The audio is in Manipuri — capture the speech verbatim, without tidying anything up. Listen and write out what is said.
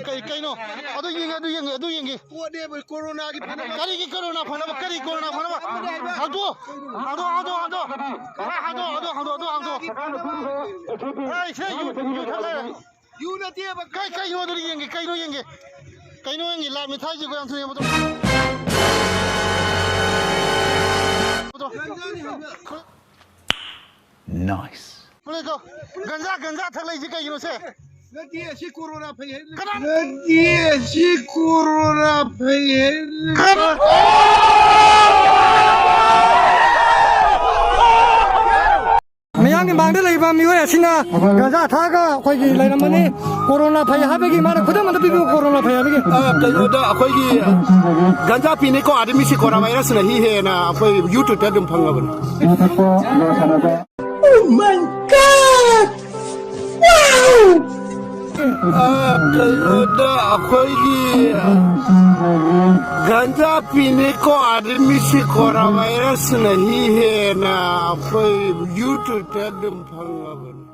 ꯀꯩ, ꯀꯩꯅꯣ? ꯑꯗꯨ ꯌꯦꯡꯒꯦ, ꯑꯗꯨ ꯌꯦꯡꯒꯦ, ꯑꯗꯨ ꯌꯦꯡꯒꯦ꯫ ꯄꯣꯠꯅꯦꯕ, ꯀꯣꯔꯣꯅꯥꯒꯤ ꯐꯅꯕ꯫ ꯀꯔꯤꯒꯤ ꯀꯣꯔꯣꯅꯥ ꯐꯅꯕ? ꯀꯔꯤ ꯀꯣꯔꯣꯅꯥ ꯐꯅꯕ? ꯍꯥꯡꯗꯣꯛꯑꯣ! ꯍꯥꯡꯗꯣꯛꯑꯣ, ꯍꯥꯡꯗꯣꯛꯑꯣ, ꯍꯥꯡꯗꯣꯛꯑꯣ! ꯍꯥꯡꯗꯣꯛꯑꯣ, ꯍꯥꯡꯗꯣꯛꯑꯣ, ꯍꯥꯡꯗꯣꯛꯑꯣ, ꯑꯗꯨ ꯍꯥꯡꯗꯣꯛꯑꯣ! ꯑꯩ ꯁꯦ ꯌꯨ, ꯌꯨ ꯊꯛ ꯂꯩꯔꯦ꯫ ꯌꯨ ꯅꯠꯇꯦꯕ꯫ ꯀꯩ, ꯀꯩꯅꯣ ꯑꯗꯨꯗꯤ ꯌꯦꯡꯒꯦ, ꯀꯩꯅꯣ ꯌꯦꯡꯒꯦ꯫ ꯀꯩꯅꯣ ꯌꯦꯡꯒꯦ, ꯂꯥꯏꯞ ꯃꯦꯊꯥꯏꯁꯤꯀꯣ ꯌꯥꯝ ꯊꯨꯅ ꯌꯦꯡꯕꯗꯣ꯫ ꯒꯟꯖꯥꯅꯤ ꯍꯥꯏꯕ꯫ ꯅꯥꯏꯁ꯫ ꯄꯨꯂꯦꯀꯣ, ꯒꯟꯖꯥ, ꯒꯟꯖꯥ ꯊꯛ ꯂꯩꯁꯤ ꯀꯩꯒꯤꯅꯣ ꯁꯦ? ꯅꯠꯇꯦ, ꯑꯁꯤ ꯀꯣꯔꯣꯅꯥ ꯐꯩ ꯍꯥꯏ꯫ ꯀꯅꯥ? ꯅꯠꯇꯦ, ꯑꯁꯤ ꯀꯣꯔꯣꯅꯥ ꯐꯩ ꯍꯥꯏ꯫ ꯀꯅꯥ? ꯃꯌꯥꯝꯒꯤ ꯃꯥꯡꯗ ꯂꯩꯕ ꯃꯤꯑꯣꯏ ꯑꯁꯤꯅ ꯒꯟꯖꯥ ꯊꯛꯑꯒ ꯑꯩꯈꯣꯏꯒꯤ ꯂꯩꯔꯝꯕꯅꯤ꯫ ꯀꯣꯔꯣꯅꯥ ꯐꯩ ꯍꯥꯏꯕꯒꯤ ꯃꯥꯅ ꯈꯨꯗꯝ ꯑꯝꯇ ꯄꯤꯕꯤꯌꯨ, ꯀꯣꯔꯣꯅꯥ ꯐꯩ ꯍꯥꯏꯕꯒꯤ꯫ ꯑ, ꯀꯩꯅꯣꯗ ꯑꯩꯈꯣꯏꯒꯤ ꯒꯟꯖꯥ ꯄꯤꯅꯤꯀꯣ ꯑꯥꯗꯃꯤꯁꯤ ꯀꯣꯔꯣꯅꯥ ꯚꯥꯏꯔꯁꯅ ꯍꯤ ꯍꯦꯅ ꯑꯩꯈꯣꯏ YouTube-ꯇ ꯑꯗꯨꯝ ꯐꯪꯉꯕꯅꯤ꯫ Oh my God! Wow! ꯑ, ꯀꯩꯅꯣꯗ ꯑꯩꯈꯣꯏꯒꯤ ꯒꯟꯖꯥ ꯄꯤꯅꯤꯀꯣ ꯑꯥꯗꯃꯤꯁꯤ ꯀꯣꯔꯣꯅꯥ ꯚꯥꯏꯔꯁꯅ ꯍꯤ ꯍꯦꯅ ꯑꯩꯈꯣꯏ YouTube-ꯇ ꯑꯗꯨꯝ ꯐꯪꯉꯕꯅꯤ꯫